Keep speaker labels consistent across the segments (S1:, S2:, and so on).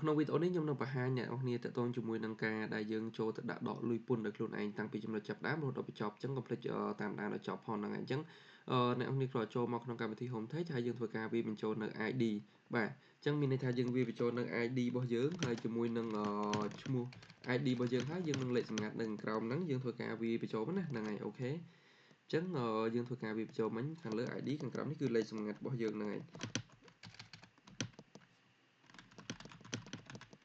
S1: ក្នុងវីដេអូនេះខ្ញុំនឹងបង្ហាញអ្នកនរគ្នាទាក់ទងជាមួយនឹងការដែលយើងចូលទៅដាក់ដកលុយពន្ធដោយខ្លួនឯងតាំងពីចំណុចចាប់ផ្ដើមរហូតដល់បញ្ចប់អញ្ចឹងកុំភ្លេចតាមដានដល់ចប់ផងហ្នឹងហើយអញ្ចឹងអ្នកនរគ្នាគ្រាន់ចូលមកក្នុងកម្មវិធី Hometax ហើយយើងធ្វើការវាយបញ្ចូលនៅ ID បាទអញ្ចឹងមានន័យថាយើងវាយបញ្ចូលនៅ ID របស់យើងហើយជាមួយនឹងឈ្មោះ ID របស់យើងហើយយើងនឹងលេខសម្ងាត់នៅក្រោមហ្នឹងយើងធ្វើការវាយបញ្ចូលណាហ្នឹងហើយ OK អញ្ចឹងយើងធ្វើការវាយបញ្ចូលមិញខាងលើ ID ខាងក្រោមនេះគឺលេខសម្ងាត់របស់យើងហ្នឹងហើយ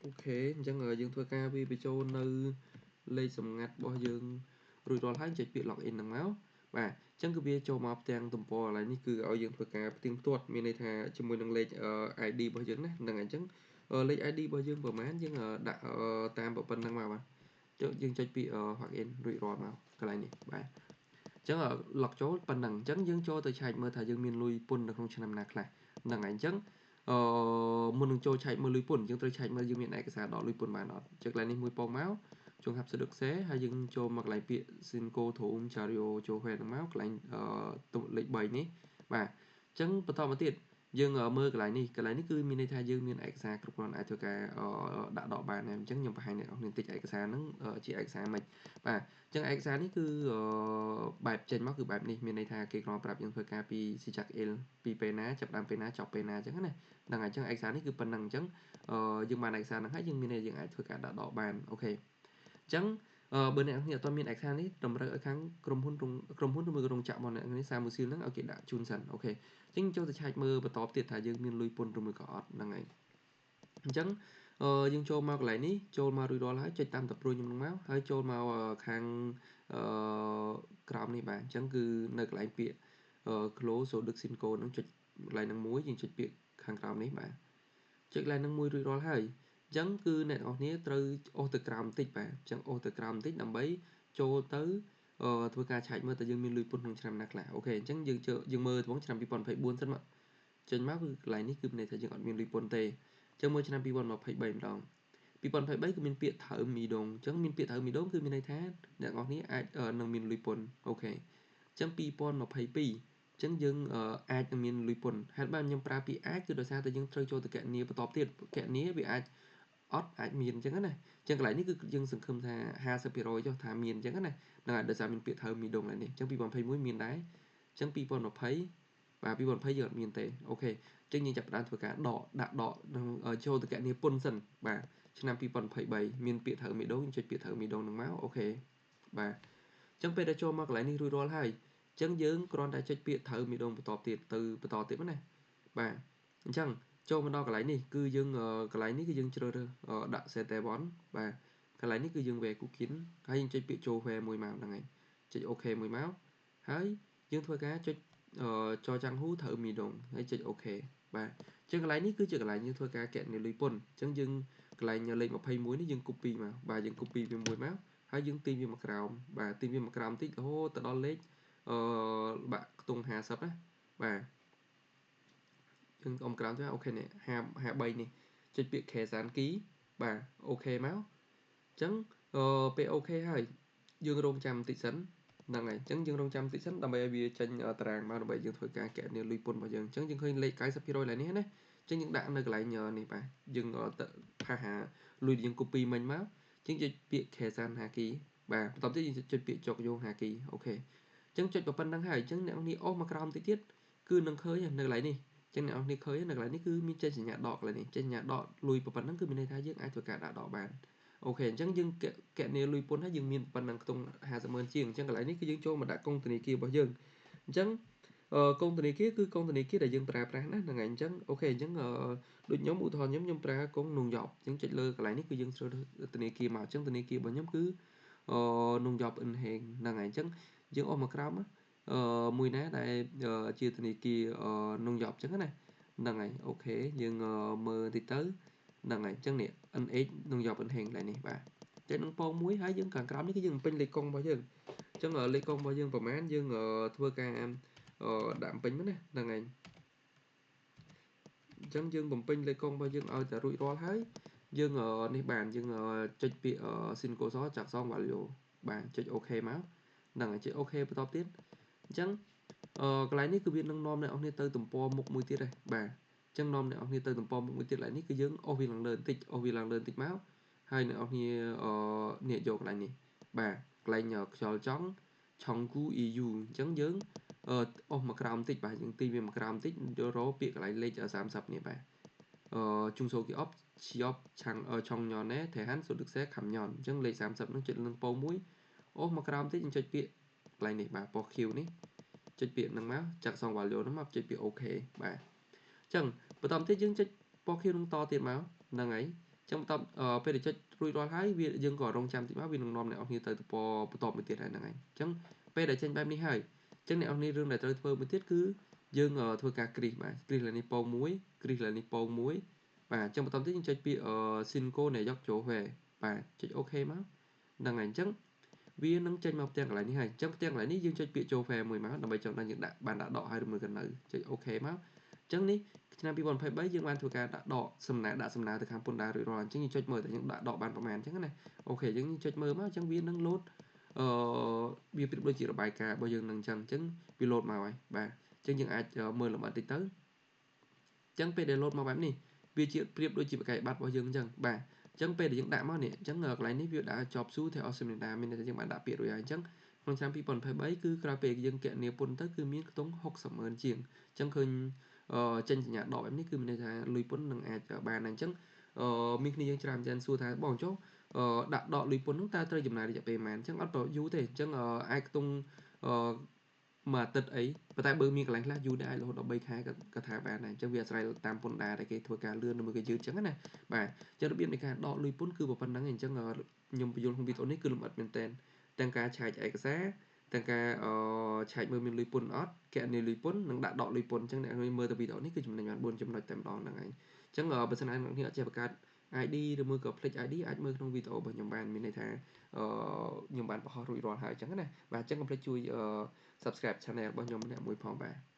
S1: OK អញ្ចឹងយើងធ្វើការវាយបញ្ចូលនៅលេខសម្ងាត់របស់យើងរួចរាល់ហើយចុចពាក្យ login ហ្នឹងមកបាទអញ្ចឹងគឺវាចូលមកផ្ទាំងទំព័រកន្លែងនេះគឺឲ្យយើងធ្វើការផ្ទៀងផ្ទាត់មានន័យថាជាមួយនឹងលេខ ID របស់យើងណាហ្នឹងហើយអញ្ចឹងលេខ ID របស់យើងប្រហែលយើងដាក់តាមប៉ុណ្្នឹងមកបាទយើងចុចពាក្យ login រួចរាល់មកកន្លែងនេះបាទអញ្ចឹង log ចូលប៉ុណ្ណឹងអញ្ចឹងយើងចូលទៅឆែកមើលថាយើងមានលុយពន្ធនៅក្នុងឆ្នាំណាខ្លះហ្នឹងហើយអញ្ចឹងមុននឹងចូលឆែកមើលលុយពន្ធយើងត្រូវឆែកមើលយើងមានឯកសារដកលុយពន្ធបានអត់ចុចកន្លែងនេះមួយពងមកចុងហាប់សដឹកសេហើយយើងចូលមកកន្លែងពាក្យ Sinco Thum Chario ចូលហេហ្នឹងមកកន្លែងលេខ3នេះបាទអញ្ចឹងបន្តមកទៀតយើងមើលកន្លែងនេះកន្លែងនេះគឺមានន័យថាយើងមានឯកសារគ្រប់គ្រាន់អាចធ្វើការដាក់ដកបានហើយអញ្ចឹងខ្ញុំបង្ហាញអ្នកនរគ្នាតិចឯកសារហ្នឹងជាឯកសារមិនបាទអញ្ចឹងឯកសារនេះគឺបែបចេញមកគឺបែបនេះមានន័យថាគេគ្រាន់ប្រាប់យើងធ្វើការពី Sijak Il ពីពេលណាចាប់ដើមពេលណាចប់ពេលណាអញ្ចឹងណាហ្នឹងហើយអញ្ចឹងឯកសារនេះគឺប៉ុណ្ណឹងអញ្ចឹងយើងបានឯកសារហ្នឹងហើយយើងមានន័យយើងអាចធ្វើការដាក់ដកបាន OK អញ្ចឹងបើអ្នកនរអត់មានឯកសារនេះតម្រូវឲ្យខាងក្រុមហ៊ុនឬមួយរោងចក្ររបស់អ្នកនេះសាមូស៊ីលហ្នឹងឲ្យគេដាក់ជូនសិន OK អញ្ចឹងចូលទៅឆែកមើលបន្តទៀតថាយើងមានលុយពន្ធឬមួយក៏អត់ហ្នឹងហើយអញ្ចឹងយើងចូលមកកន្លែងនេះចូលមករួចរាល់ហើយចុចតាមតព្រួយខ្ញុំនឹងមកហើយចូលមកខាងក្រោមនេះបាទអញ្ចឹងគឺនៅកន្លែងពាក្យ close សូដឹក Sinco ហ្នឹងចុចកន្លែងហ្នឹងមួយយើងចុចពាក្យខាងក្រោមនេះបាទចុចកន្លែងហ្នឹងមួយរួចរាល់ហើយអញ្ចឹងគឺអ្នកទាំងអស់គ្នាត្រូវអូសទៅក្រោមបន្តិចបាទអញ្ចឹងអូសទៅក្រោមបន្តិចដើម្បីចូលទៅធ្វើការឆែកមើលតើយើងមានលុយពន្ធក្នុងឆ្នាំណាខ្លះ OK អញ្ចឹងយើងមើលត្បូងឆ្នាំ2024សិនមកចេញមកគឺកន្លែងនេះគឺមានន័យថាយើងអត់មានលុយពន្ធទេអញ្ចឹងមើលឆ្នាំ2023ម្ដង2023គឺមានពាក្យថៅមីដងអញ្ចឹងមានពាក្យថៅមីដងគឺមានន័យថាអ្នកទាំងអស់គ្នាអាចនឹងមានលុយពន្ធ OK អញ្ចឹង2022អញ្ចឹងយើងអាចនឹងមានលុយពន្ធហេតុបានខ្ញុំប្រើពាក្យអាចគឺដោយសារតែយើងត្រូវចូលទៅកណនីបន្តទៀតកណនីវាអាចអត់អាចមានអញ្ចឹងណាអញ្ចឹងកន្លែងនេះគឺយើងសង្ឃឹមថា50%ចុះថាមានអញ្ចឹងណាហ្នឹងហើយដោយសារមានពាក្យថៅមីដងឡើយនេះអញ្ចឹង2021មានដែរអញ្ចឹង2020បាទ2020យើងអត់មានទេអូខេអញ្ចឹងយើងចាប់ផ្ដើមធ្វើការដកដាក់ដកនឹងចូលទៅកណនីពន្ធសិនបាទឆ្នាំ2023មានពាក្យថៅមីដងចុចពាក្យថៅមីដងនឹងមកអូខេបាទអញ្ចឹងពេលដែលចូលមកកន្លែងនេះរួចរាល់ហើយអញ្ចឹងយើងគ្រាន់តែចុចពាក្យថៅមីដងបន្តទៀតទៅបន្តទៀតណាបាទអញ្ចឹងចូលមកដល់កន្លែងនេះគឺយើងកន្លែងនេះគឺយើងជ្រើសរើសដាក់ set 1បាទកន្លែងនេះគឺយើងវេគូគិនហើយយើងចុចពាក្យចូលវេមួយមកហ្នឹងហើយចុច OK មួយមកហើយយើងធ្វើការចុចចរចាំងហ៊ូត្រូវមីដងហើយចុច OK បាទអញ្ចឹងកន្លែងនេះគឺជាកន្លែងយើងធ្វើការកណនីលុយពន្ធអញ្ចឹងយើងកន្លែងលេខ21នេះយើង copy មកបាទយើង copy វាមួយមកហើយយើងទាញវាមកក្រោមបាទទាញវាមកក្រោមតិចរហូតទៅដល់លេខបាក់ខ្ទង់50ណាបាទយើងអមក្រោមទៅ OK នេះ53នេះចុចពាក្យ Kazanki បាទ OK មកអញ្ចឹងពេល OK ហើយយើងរងចាំបន្តិចសិនហ្នឹងហើយអញ្ចឹងយើងរងចាំបន្តិចសិនដើម្បីឲ្យវាចេញតារាងមកដើម្បីយើងធ្វើការកណនីលុយពន្ធរបស់យើងអញ្ចឹងយើងឃើញលេខ90%ឡើយនេះណាអញ្ចឹងយើងដាក់នៅកន្លែងនេះបាទយើងទៅផាសហាលុយយើង copy មិញមកអញ្ចឹងចុចពាក្យ Kazanki បាទបន្ទាប់ទៀតយើងចុចពាក្យចុកយោង Haki OK អញ្ចឹងចុចប៉ុណ្្នឹងហើយអញ្ចឹងអ្នកនេះអូសមកក្រោមតិចទៀតគឺនឹងឃើញនៅកន្លែងនេះចឹងអ្នកនរគ្នាឃើញនៅកន្លែងនេះគឺមានចេញសញ្ញាដកកន្លែងនេះចេញសញ្ញាដកលុយប៉ុណ្ណឹងគឺមានន័យថាយើងអាចធ្វើការដាក់ដកបាន OK អញ្ចឹងយើងកណនីលុយពន្ធហើយយើងមានប៉ុណ្ណឹងខ្ទង់50ម៉ឺនជាងអញ្ចឹងកន្លែងនេះគឺយើងចូលមកដាក់កុងធនាគាររបស់យើងអញ្ចឹងកុងធនាគារគឺកុងធនាគារដែលយើងប្រើប្រាស់ណាហ្នឹងហើយអញ្ចឹង OK អញ្ចឹងដូចខ្ញុំឧទាហរណ៍ខ្ញុំប្រើកុងនងយ៉បអញ្ចឹងចុចលើកន្លែងនេះគឺយើងជ្រើសរើសធនាគារមកអញ្ចឹងធនាគាររបស់ខ្ញុំគឺនងយ៉បអិនហេងហ្នឹងហើយអញ្ចឹងយើងអស់មកក្រោមមួយណាដែលជាធនាគារនងយ៉បអញ្ចឹងណាហ្នឹងហើយ OK យើងមើលតិចទៅហ្នឹងហើយអញ្ចឹងនេះ NH នងយ៉បអិនហេងកន្លែងនេះបាទចុចនឹងពងមួយហើយយើងខាងក្រោមនេះគឺយើងបំពេញលេខកុងរបស់យើងអញ្ចឹងលេខកុងរបស់យើងប្រហែលយើងធ្វើការដាក់បំពេញមកណាហ្នឹងហើយអញ្ចឹងយើងបំពេញលេខកុងរបស់យើងឲ្យតែរួចរាល់ហើយយើងនេះបានយើងចុចពាក្យ Sinco សចាក់សង value បាទចុច OK មកហ្នឹងហើយចុច OK បន្តទៀតអញ្ចឹងកន្លែងនេះគឺវានឹងនាំអ្នកនរគ្នាទៅទំព័រមុខមួយទៀតដែរបាទ ចឹងនាំអ្នកនរគ្នាទៅទំព័រមុខមួយទៀតឡើយនេះគឺយើងអូសវាឡើងលើបន្តិចអូសវាឡើងលើបន្តិចមកហើយអ្នកនរគ្នាអឺនេះយកកន្លែងនេះបាទកន្លែងខ្យល់ចង់ឆុងគូ EU អញ្ចឹងយើងអស់មកក្រោមបន្តិចបាទយើងទីវាមកក្រោមបន្តិចយករកពាក្យកន្លែងលេខ30នេះបាទអឺជុងសូគីអបឈៀបឆាំងឆុងញ៉នណែថេហានសូដឹកសេខំញ៉នអញ្ចឹងលេខ30នឹងចុចនឹងពោមួយអូសមកក្រោមបន្តិចយើងចុចពាក្យកន្លែងនេះបាទពណ៌ខៀវនេះចុចពាក្យហ្នឹងមកចាក់សង value ហ្នឹងមកចុចពាក្យ OK បាទអញ្ចឹងបន្តទៀតយើងចុចពណ៌ខៀវនឹងតទៀតមកហ្នឹងហើយអញ្ចឹងបន្តពេលដែលចុចរួចរាល់ហើយវាយើងក៏រងចាំតិចមកវានឹងនាំអ្នកនរគ្នាទៅទំព័របន្តមួយទៀតហើយហ្នឹងហើយអញ្ចឹងពេលដែលចេញបែបនេះហើយអញ្ចឹងអ្នកនរគ្នារឿងដែលត្រូវធ្វើមួយទៀតគឺយើងធ្វើការគ្រីសបាទគ្រីសឡើងនេះពងមួយគ្រីសឡើងនេះពងមួយបាទអញ្ចឹងបន្តទៀតយើងចុចពាក្យ Sinco នៃយកចូលវ៉េបាទចុច OK មកហ្នឹងហើយអញ្ចឹងវានឹងចេញមកផ្ទាំងកន្លែងនេះហើយអញ្ចឹងផ្ទាំងកន្លែងនេះយើងចុចពាក្យចូល file មួយមកដើម្បីចង់ដឹងយើងដាក់បានដាក់ដកហើយឬមួយក៏នៅចុច OK មកអញ្ចឹងនេះឆ្នាំ2023យើងបានធ្វើការដាក់ដកសំណើដាក់សំណើទៅខាងពន្ធដាររួចរាល់អញ្ចឹងយើងចុចមើលតែយើងដាក់ដកបានប្រហែលអញ្ចឹងណា OK យើងចុចមើលមកអញ្ចឹងវានឹងលោតអឺវាប្រៀបដូចជារបាយការណ៍របស់យើងនឹងអញ្ចឹងអញ្ចឹងវាលោតមកហើយបាទអញ្ចឹងយើងអាចមើលលម្អិតតិចទៅអញ្ចឹងពេលដែលលោតមកបែបនេះវាជាប្រៀបដូចជាបកាយប័ត្ររបស់យើងអញ្ចឹងបាទអញ្ចឹងពេលដែលយើងដាក់មកនេះអញ្ចឹងកន្លែងនេះវាដាក់ជាប់ស៊ូទេអស់សម្រាប់មានន័យថាយើងបានដាក់ពាក្យរួចហើយអញ្ចឹងក្នុងឆ្នាំ2023គឺក្រោយពេលយើងកណនាពន្ធទៅគឺមានខ្ទង់60ម៉ឺនជាងអញ្ចឹងឃើញចេញសញ្ញាដកបែបនេះគឺមានន័យថាលុយពន្ធនឹងអាចបានអញ្ចឹងមានគ្នាយើងច្រើនច្រើនសួរថាបងចុះដាក់ដកលុយពន្ធនោះតើត្រូវចំណាយរយៈពេលប៉ុន្មានអញ្ចឹងអត់ប្រយូរទេអញ្ចឹងអាចខ្ទង់មួយអាទិត្យអីប៉ុន្តែបើមានកន្លែងខ្លះយូរដែរអាចរហូតដល់3ខែក៏ថាបានដែរអញ្ចឹងវាអាស្រ័យតាមពន្ធដារដែលគេធ្វើការលឿនឬមួយក៏យឺតអញ្ចឹងណាបាទអញ្ចឹងរបៀបនៃការដកលុយពន្ធគឺប៉ុណ្្នឹងឯងអញ្ចឹងខ្ញុំបញ្យល់ក្នុងវីដេអូនេះគឺលម្អិតមែនទែនទាំងការឆែកឯកសារទាំងការឆែកមើលមានលុយពន្ធអត់កណនីលុយពន្ធនិងដាក់ដកលុយពន្ធអញ្ចឹងអ្នកមើលទៅវីដេអូនេះគឺចំណេញបាន4ចំណុចតែម្ដងហ្នឹងឯងអញ្ចឹងបើសិនណាអ្នកអត់ចេះបង្កើត ID ឬមួយក៏ភ្លេច ID អាចមើលក្នុងវីដេអូរបស់ខ្ញុំបានមានន័យថាខ្ញុំបានបង្ហោះរួចរាល់ហើយអញ្ចឹងណាបាទអញ្ចឹងកុំភ្លេចជួយ Subscribe Channel របស់ខ្ញុំម្នាក់មួយផងបាទ។